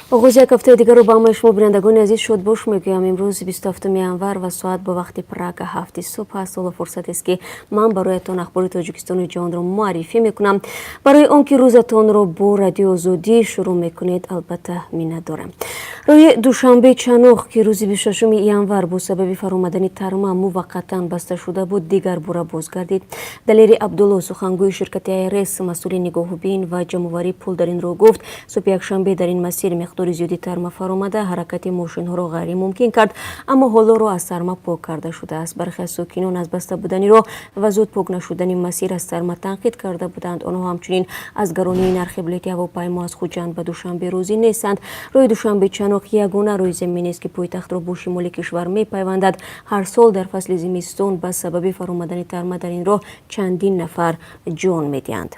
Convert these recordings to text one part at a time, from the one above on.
Оғози як ҳафтаи дигарро ба ҳамаи шумо, бинандагони азиз, шодбош мегӯям. Имрӯз 27 январ ва соат бо вақти Прага 7-и субҳ аст. Ҳоло фурсатест, ки ман бароятон ахбори Тоҷикистону ҷаҳонро муаррифӣ мекунам. Барои он ки рӯзатонро бо Радиои Озодӣ шурӯъ мекунед, албатта, миннатдорам. Роҳи Душанбе Чаноқ, ки рӯзи 26 январ бо сабаби фаромадани тарма муваққатан баста шуда буд, дигар бора бозгардид. Далери Абдулло, сухангӯи ширкати АйРС, масъули нигоҳубин ва ҷамъоварии пул дар ин роҳ, гуфт, субҳи якшанбе дар ин масир миқдори зиёди тарма фаромада, ҳаракати мошинҳоро ғайримумкин кард, аммо ҳоло роҳ аз тарма пок карда шудааст. Бархе аз сокинон аз баста будани роҳ ва зуд пок нашудани масир аз тарма танқид карда буданд. Онҳо ҳамчунин аз гаронии нархи билети ҳавопаймо аз Хуҷанд ба Душанбе розӣ нестанд. Роҳи Душанбе Чаноқ ягона роҳи заминест, ки пойтахтро бо шимоли кишвар мепайвандад. Ҳар сол дар фасли зимистон ба сабаби фаромадани тарма дар ин роҳ чандин нафар ҷон медиҳанд.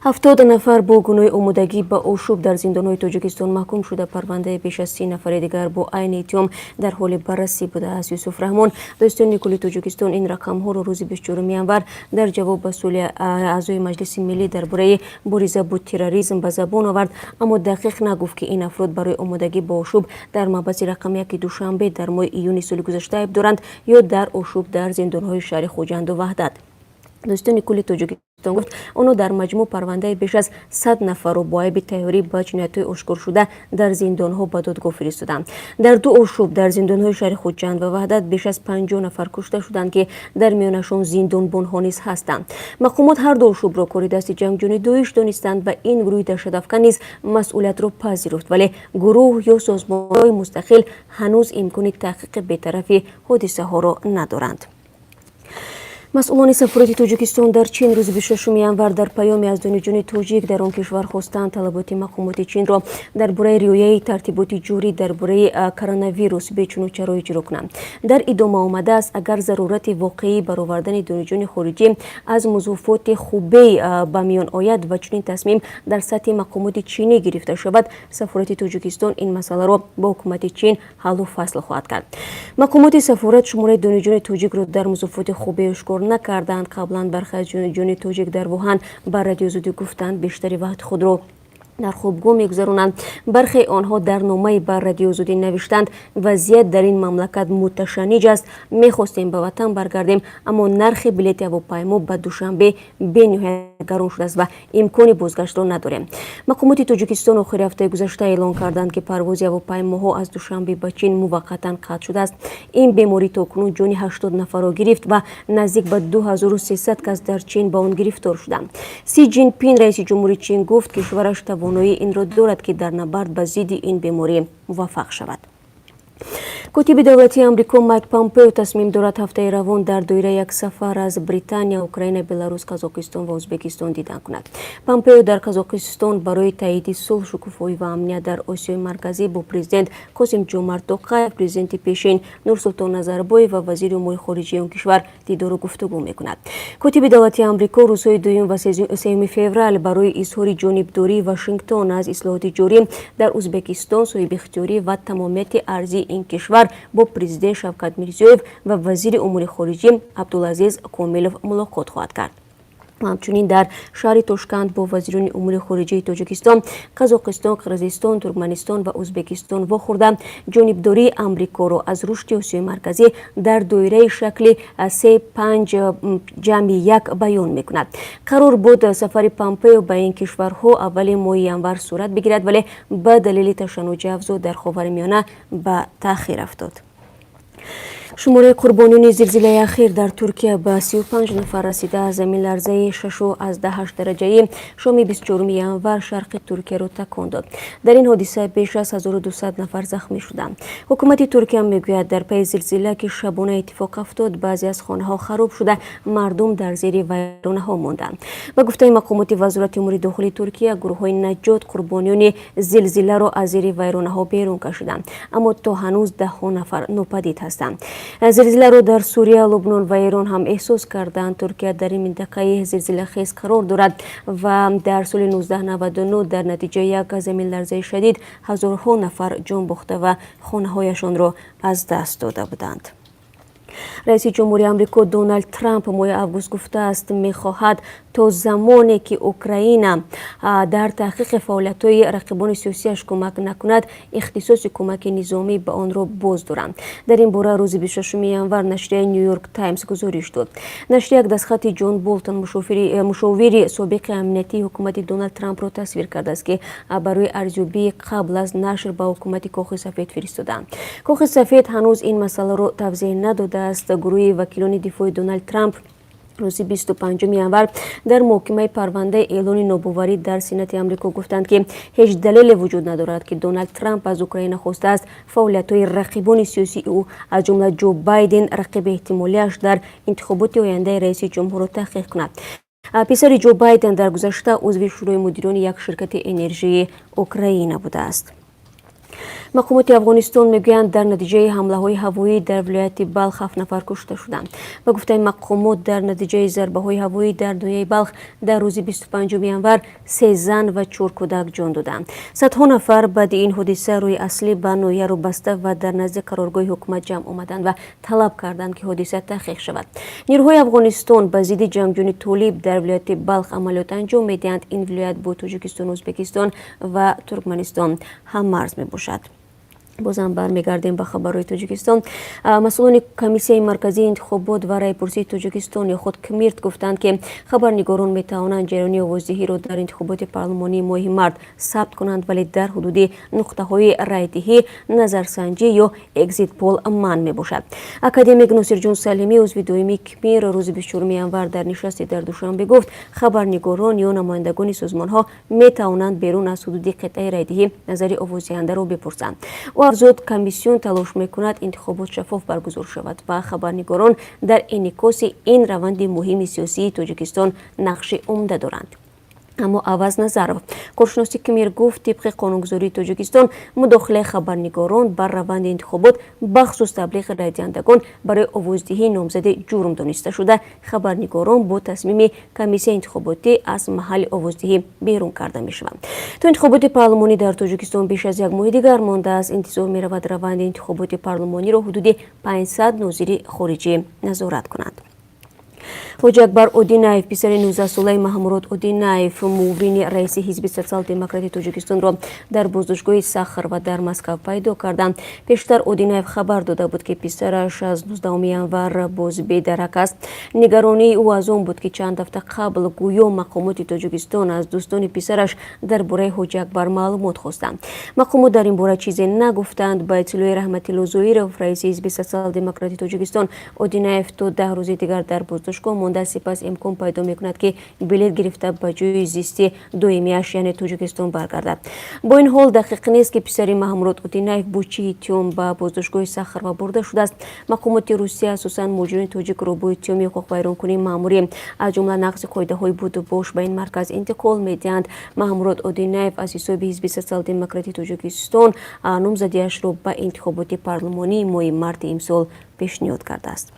70 нафар бо гуноҳи омодагӣ ба ошӯб дар зиндонҳои Тоҷикистон маҳкум шуда, парвандаи беш аз 30 нафари дигар бо айни иттиҳом дар ҳоли баррасӣ будааст. Юсуф Раҳмон, додситони кулли Тоҷикистон, ин рақамҳоро рӯзи 24 январ дар ҷавоб ба суоли аъзои Маҷлиси Миллӣ дар бораи мубориза бо терроризм ба забон овард, аммо дақиқ нагуфт, ки ин афрод барои омодагӣ ба ошӯб дар маҳбаси рақами 1 Душанбе дар моҳи июни соли гузашта айб доранд ё дар ошӯб дар зиндонҳои шаҳри Хуҷанду Ваҳдат. Додситони кулли Тоҷикистон гуфт, онҳо дар маҷмӯъ парвандаи беш аз 100 нафарро бо айби тайёрӣ ба ҷиноятҳои ошкоршуда дар зиндонҳо ба додгоҳ фиристоданд. Дар ду ошӯб дар зиндонҳои шаҳри Хуҷанд ва Ваҳдат беш аз 50 нафар кушта шуданд, ки дар миёнашон зиндонбонҳо низ ҳастанд. Мақомот ҳар ду ошӯбро кори дасти ҷангҷӯёни Доиш донистанд ва ин гурӯҳи даҳшатафкан низ масъулиятро пазируфт, вале гурӯҳ ё созмонҳои мустақил ҳанӯз имкони таҳқиқи бетарафи ҳодисаҳоро надоранд. Масъулони сафорати Тоҷикистон дар Чин рӯзи 26 январ дар паёме аз донишҷӯёни тоҷик дар он кишвар хостанд, талаботи мақомоти Чинро дар бораи риояи тартиботи ҷорӣ дар бораи коронавирус бечуну чаро иҷро кунанд. Дар идома омадааст, агар зарурати воқеии баровардани донишҷӯёни хориҷӣ аз музофоти Хубей ба миён ояд ва чунин тасмим дар сатҳи мақомоти чинӣ гирифта шавад, сафорати Тоҷикистон ин масъаларо бо ҳукумати Чин ҳаллу фасл хоҳад кард. Мақомоти сафорат шумораи донишҷӯёни тоҷикро дар музофоти Хубей ошкор накарданд. Қаблан бархе аз донишҷӯёни тоҷик дар Вуҳан ба Радиои Озодӣ гуфтанд, бештари вақти худро дар хобгоҳ мегузаронанд. Бархе онҳо дар номае ба Радиои Озодӣ навиштанд: «Вазъият дар ин мамлакат муташанниҷ аст. Мехостем ба ватан баргардем, аммо нархи билети ҳавопаймо ба Душанбе бениҳоят гарон шудааст ва имкони бозгаштро надорем». Мақомоти Тоҷикистон охири ҳафтаи гузашта эълон карданд, ки парвози ҳавопаймоҳо аз Душанбе ба Чин муваққатан қатъ шудааст. Ин беморӣ то кунун ҷони 80 нафарро гирифт ва наздик ба 2300 кас дар Чин ба он гирифтор шуданд. Си Ҷинпин, раиси ҷумҳури Чин, гуфт, кишвараш тавоноии инро дорад, ки дар набард ба зидди ин беморӣ муваффақ шавад. Котиби давлатии Амрико Майк Помпео тасмим дорад ҳафтаи равон дар доираи як сафар аз Британия, Украина, Беларус, Қазоқистон ва Ӯзбекистон дидан кунад. Помпео дар Қазоқистон барои таъйиди сулҳ, шукуфоӣ ва амният дар Осиёи Марказӣ бо президент Қосим Ҷомарт Тоқаев, президенти пешин Нурсултон Назарбоев ва вазири умури хориҷии он кишвар дидору гуфтугӯ мекунад. Котиби давлатии Амрико рӯзҳои 2 ва 3 феврал барои изҳори ҷонибдории Вашингтон аз ислоҳоти ҷорӣ дар Ӯзбекистон, соҳибихтиёрӣ ва тамомияти арзии ин кишвар бо президент Шавкат Мирзиёев ва вазири умури хориҷӣ Абдулазиз Комилов мулоқот хоҳад кард. Ҳамчунин дар шаҳри Тошканд бо вазирони умури хориҷаи Тоҷикистон, Қазоқистон, Қирғизистон, Туркманистон ва Ӯзбекистон вохӯрда, ҷонибдории Амрикоро аз рушди Осиёи Марказӣ дар доираи шакли 3-5+1 баён мекунад. Қарор буд, сафари Помпео ба ин кишварҳо аввали моҳи январ сурат бигирад, вале ба далели ташаннуҷи авзоъ дар Ховари Миёна ба таъхир афтод. Шумораи қурбониёни зилзилаи ахир дар Туркия ба 35 нафар расида. Заминларзаи 6,8 дараҷаӣ шоми 24 январ шарқи Туркияро такон дод. Дар ин ҳодиса беш аз 1200 нафар захмӣ шуданд. Ҳукумати Туркия мегӯяд, дар пайи зилзила, ки шабона иттифоқ афтод, баъзе аз хонаҳо хароб шуда, мардум дар зери вайронаҳо монданд. Ба гуфтаи мақомоти Вазорати умури дохилии Туркия, гурӯҳҳои наҷот қурбониёни зилзиларо аз зери вайронаҳо берун кашиданд, аммо то ҳанӯз даҳҳо нафар нопадид ҳастанд. Зилзиларо дар Сурия, Лубнон ва Эрон ҳам эҳсос карданд. Туркия дар ин минтақаи зилзилахез қарор дорад ва дар соли 1999 дар натиҷаи як заминларзаи шадид ҳазорҳо нафар ҷон бохта ва хонаҳояшонро аз даст дода буданд. Раиси ҷумҳури Амрико Доналд Трамп моҳи август гуфтааст, мехоҳад То замоне ки Украина дар таҳқиқи фаъолиятҳои рақибони сиёсиаш кӯмак накунад, ихтисоси кӯмаки низомӣ ба онро боз доранд. Дар ин бора рӯзи 26 январ нашрияи Нью-Йорк Таймс гузориш дод. Нашрия як дастхати Ҷон Болтон, мушовири собиқи амниятии ҳукумати Доналд Трампро тасвир кардааст, ки барои арзёбии қабл аз нашр ба ҳукумати Кохи Сафед фиристодаанд. Кохи Сафед ҳанӯз ин масъаларо тавзеҳ надодааст. Гурӯҳи вакилони дифои Доналд Трамп рӯзи 25 январ дар муҳокимаи парвандаи эълони нобоварӣ дар Сенати Амрико гуфтанд, ки ҳеҷ далеле вуҷуд надорад, ки Доналд Трамп аз Украина хостааст фаъолиятҳои рақибони сиёсии ӯ, аз ҷумла Ҷо Байден, рақиби эҳтимолиаш дар интихоботи ояндаи раиси ҷумҳурро таҳқиқ кунад. Писари Ҷо Байден дар гузашта узви шӯрои мудирони як ширкати энержии Украина будааст. Мақомоти Афғонистон мегӯянд, дар натиҷаи ҳамлаҳои ҳавоӣ дар вилояти Балх ҳафт нафар кушта шуданд. Ба гуфтаи мақомот, дар натиҷаи зарбаҳои ҳавоӣ дар ноҳияи Балх дар рӯзи 25 январ се зан ва чор кӯдак ҷон доданд. Садҳо нафар баъди ин ҳодиса рӯи аслӣ ба ноҳияро баста ва дар назди қароргоҳи ҳукумат ҷамъ омаданд ва талаб карданд, ки ҳодиса таҳқиқ шавад. Нирӯҳои Афғонистон ба зидди ҷангҷӯёни Толиб дар вилояти Балх амалиёт анҷом медиҳанд. Ин вилоят бо Тоҷикистон, Ӯзбекистон ва Туркманистон ҳаммарз мебошад. Бозам бармегардем ба хабарҳои Тоҷикистон. Масъулони Комиссияи марказии интихобот ва раъйпурсии Тоҷикистон ё худ КМИРТ гуфтанд, ки хабарнигорон метавонанд ҷараёни овоздиҳиро дар интихоботи парлумонии моҳи март сабт кунанд, вале дар ҳудуди нуқтаҳои райдиҳӣ назарсанҷӣ ё экзит пол манъ мебошад. Академик Носирҷон Салимӣ, узви доимии КМИР, рӯзи 24 январ дар нишасте дар Душанбе гуфт, хабарнигорон ё намояндагони созмонҳо метавонанд берун аз ҳудуди қитъаи райдиҳӣ назари овоздиҳандаро бипурсанд. Ӯ афзуд, комиссион талош мекунад интихобот шаффоф баргузор шавад ва хабарнигорон дар инъикоси ин раванди муҳими сиёсии Тоҷикистон нақши умда доранд. Аммо Аваз Назаров, коршиноси КМИР, гуфт, тибқи қонунгузории Тоҷикистон мудохилаи хабарнигорон бар раванди интихобот, бахусус таблиғи райдиҳандагон барои овоздиҳии номзади, ҷурм дониста шуда, хабарнигорон бо тасмими комиссияи интихоботӣ аз маҳалли овоздиҳӣ берун карда мешаванд. То интихоботи парлумонӣ дар Тоҷикистон беш аз як моҳи дигар мондааст. Интизор меравад, раванди интихоботи парлумониро ҳудуди 500 нозири хориҷӣ назорат кунанд. Ҳоҷи Акбар Одинаев, писари 19-солаи Маҳмурод Одинаев, муовини раиси Ҳизби Социал-демократии Тоҷикистонро дар боздоштгоҳи Сахарова дар Москав пайдо карданд. Пештар Одинаев хабар дода буд, ки писараш аз 19 январ боз бедарак аст. Нигаронии ӯ аз он буд, ки чанд ҳафта қабл гӯё мақомоти Тоҷикистон аз дӯстони писараш дар бораи Ҳоҷи Акбар маълумот хостанд. Мақомот дар ин бора чизе нагуфтанд. Ба иттилои Раҳматилло Зоиров, раиси Ҳизби Социал-демократии Тоҷикистон, Одинаев то 10 рӯзи дигар дар боздоштгоҳ монда, сипас имкон пайдо мекунад, ки билет гирифта ба ҷои зисти доимиаш, яъне Тоҷикистон, баргардад. Бо ин ҳол, дақиқ нест, ки писари Маҳмурод Одинаев бо чӣ иттиҳом ба боздоштгоҳи Сахарова бурда шудааст. Мақомоти Русия асосан муҳоҷирони тоҷикро бо иттиҳоми ҳуқуқвайронкунии маъмурӣ, аз ҷумла нақзи қоидаҳои будубош, ба ин марказ интиқол медиҳанд. Маҳмурод Одинаев аз ҳисоби Ҳизби Социал-демократии Тоҷикистон номзадиашро ба интихоботи парлумонии моҳи марти имсол пешниҳод кардааст.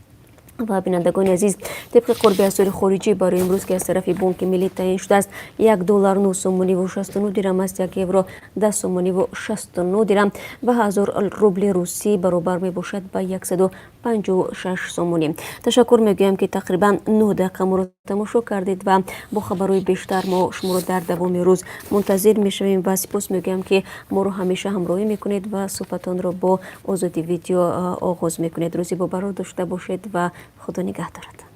Ва бинандагони азиз, тибқи қурби асъори хориҷӣ барои имрӯз, ки аз тарафи Бонки Миллӣ таъин шудааст, 1 доллар 9 сомониву 69 дирам аст, 1 евро 10 сомониву 69 дирам ва 1000 рубли русӣ баробар мебошад ба 156 сомонӣ. Ташаккур мегӯям, ки тақрибан 9 дақиқа моро тамошо кардед, ва бо хабарҳои бештар мо шуморо дар давоми рӯз мунтазир мешавем. Ва сипос мегӯям, ки моро ҳамеша ҳамроҳӣ мекунед ва суҳбатонро бо Озодӣ Видео оғоз мекунед. Рӯзи бобарор дошта бошед ва Худо нигаҳдорад.